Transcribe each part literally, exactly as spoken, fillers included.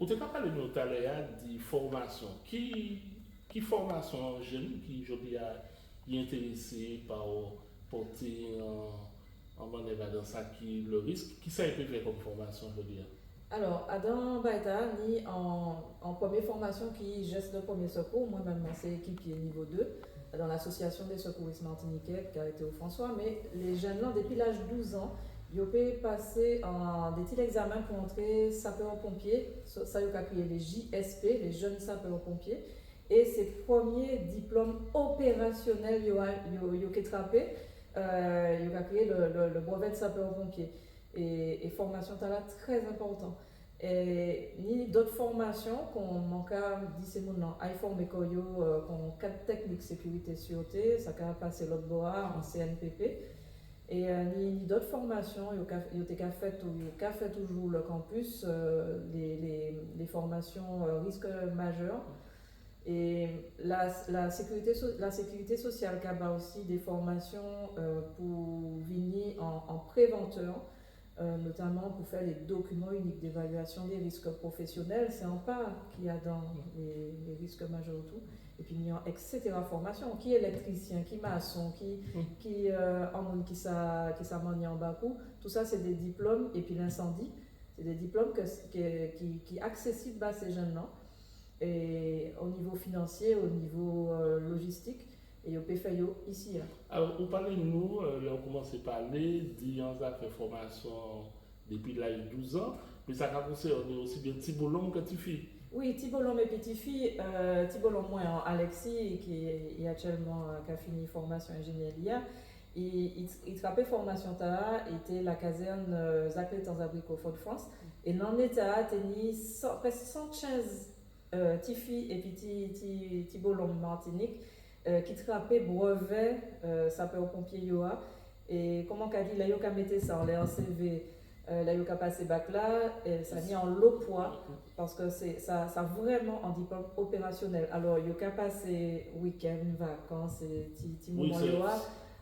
Ou té ka palé nou talè-a di fòmasion. Ki, ki fòmasion jenn ki jòdi-a i entérésé pa pòté an, an mannèv adan sa ki lè risk, kisa i pé fè kòm fòmasion jòdi-a? Alò, adan bagay-tala, ni an, an prèmié fòmasion ki jès dè prèmié sékou, mwen menm, mwen sé ékipié nivo dé, dan l'Association des secouristes martiniquais, ki ka rété o François, mé lé jenn-lan, dépi laj douz an, yo pé pasé an, dé ti lègzamen pou antré sapè-ponpié, sa, sa yo ka kriyé lé J S P, lé jenn sapè-ponpié, é sé prèmié diplòm opérasionèl yo, yo, yo ké trapé, euh, yo ka kriyé lè, lè, lè brèvé dè sapè-ponpié. É, é fòmasion-tala trè enpòtan. É ni dòt fòmasion, kon man ka di sé moun-lan, ay fòmé kò yo, euh, kon kad tèknik sékirité sièté, sa ka pasé lòt bò-a, an C N P P. É, euh, ni, ni dòt fòmasion, yo ka, yo té ka fè tou, yo ka fè toujou lè kanpis, euh, lé, lé, lé fòmasion, euh, risk majè. É la, la sékirité so-, la sékirité sosial ka ba osi dé fòmasion, euh, pou vini an, an prévantè, euh, notaman pou fè lé dokiman inik d'évaluation des risques professionnels, sé an pa ki adan lé, lé risk majè tou. Épi ni an et cetera fòmasion, ki élèktrisien, ki mason, ki, ki, euh, an moun ki sa, ki sa mannié an bakou. Tousa sé dé diplòm, épi lensandi, sé dé diplòm ke, ke, ki, ki aksésib ba sé jenn-lan. É o nivo finansié, o nivo, euh, lojistik, é yo pé fè yo isi-a. Alò, ou palé nou, euh, lè ou koumansé palé, di an zafè fòmasion dépi laj douz an, mé sa ka konsèné osi bien ti bolonm ke tifi. Wi, ti bolonm épi tifi, euh, ti bolonm mwen an, Alexis, ki i aktièlman, euh, ka fini fòmasion enjéniè li a, i, i, i trapé fòmasion-tala, i té la kazèn, euh, Zacle Tanzabricot Fort-de-France, é lanné-tala té ni san, prèské san kenz euh, tifi épi ti, ti, ti bolonm Matinik, euh, ki trapé brèvé, euh, sapè-ponpié yo a. É kouman ka di, lè yo ka mété sa anlè an C V, euh, lè yo ka pasé bak-la, euh, sa ni anlo pwa, paske sé, sa, sa vréman an diplòm opérasionèl. Alò, yo ka pasé wikenn, vakans, é ti, ti moman yo a.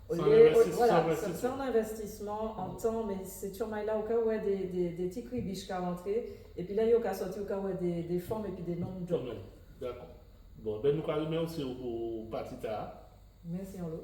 Sé an envèstisman, voilà, sé an envèstisman an tan, mé sé tjou may-la, ou ka wè dé, dé, dé ti kribich ka rantré, épi lè yo ka sòti, ou ka wè dé, dé fanm épi dé nonm djòb. Dakò. Bon, ben, nou ka rimèsié'w pou pati-tala. Mèsi anlo.